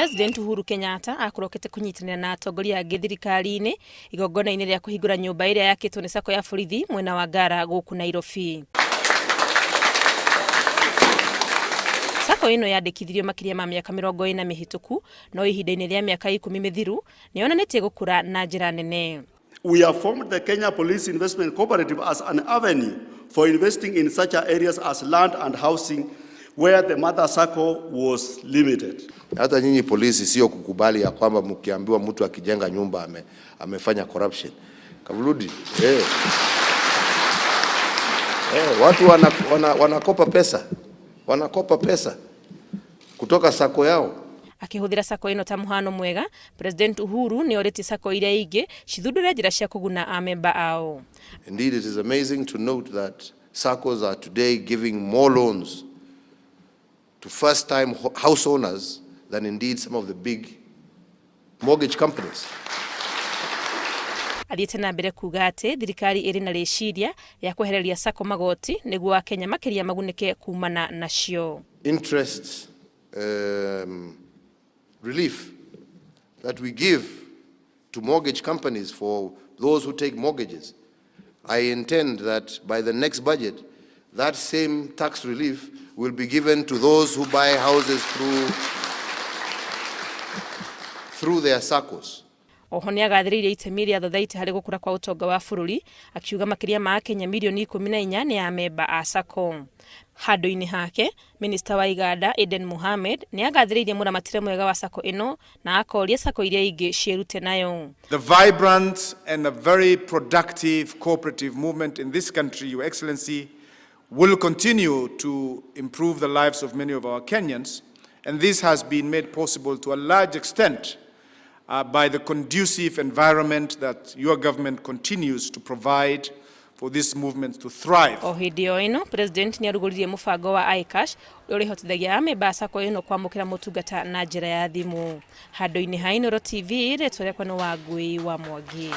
President Uhuru Kenyatta akorokete kũnyitanĩra na atongoria angĩ thirikari-inĩ igongona-inĩ rĩa kũhingũra nyũmba ĩrĩa yakĩtwo nĩ Sacco ya borithi mwena wa Ngara gũkũ Nairobi. Sacco ĩno yandĩkithirio makĩria ma mĩaka 40 mĩhĩtũku, no ihinda-inĩ rĩa mĩaka 10 mĩthiru nĩ yonanĩtie gũkũra na njĩra nene. We have formed the Kenya Police Investment Cooperative as an avenue for investing in such areas as land and housing where the mother Sacco was limited. Hata nyinyi polisi sio kukubali ya kwamba mkiambiwa mtu akijenga nyumba amefanya corruption. Kavuludi, eh. Watu wanakopa pesa. Wanakopa pesa kutoka Sacco yao. Akĩhũthĩra Sacco ĩno ta mũhano mwega, President Uhuru nĩ orĩtie Sacco iria ingĩ cithundũre njĩra cia kũguna amemba ao. Indeed, it is amazing to note that Saccos are today giving more loans to first-time house owners than indeed some of the big mortgage companies. Athiĩte na mbere kuga atĩ thirikari ĩrĩ na rĩciria rĩa kwehereria Sacco magoti nĩguo Akenya makĩria magunĩke kumana nacio. Interest relief that we give to mortgage companies for those who take mortgages. I intend that by the next budget, that same tax relief will be given to those who buy houses through their SACCOs. Oho nĩ agathĩrĩirie itemi rĩa thothaitĩ harĩ gũkũra kwa ũtonga wa bũrũri, akiuga makĩria ma Akenya mirioni 14 nĩ amemba a Sacco. Handũ-inĩ hake, Minista wa Iganda Aden Mohamed nĩ agathĩrĩirie mũramatĩre mwega wa Sacco ĩno na akoria Sacco iria ingĩ ciĩrute nayo. The vibrant and a very productive cooperative movement in this country, Your Excellency, will continue to improve the lives of many of our Kenyans, and this has been made possible to a large extent by the conducive environment that your government continues to provide for this movement to thrive. O hĩndĩ o ĩno, President nĩ arugũririe mũbango wa iCash ũrĩa ũrĩhotithagia amemba a Sacco ĩno kwamũkĩra motungata na njĩra ya thimũ. Handũ-inĩ ha Inooro TV, rĩtwa rĩakwa nĩ Wangui wa Mwangi.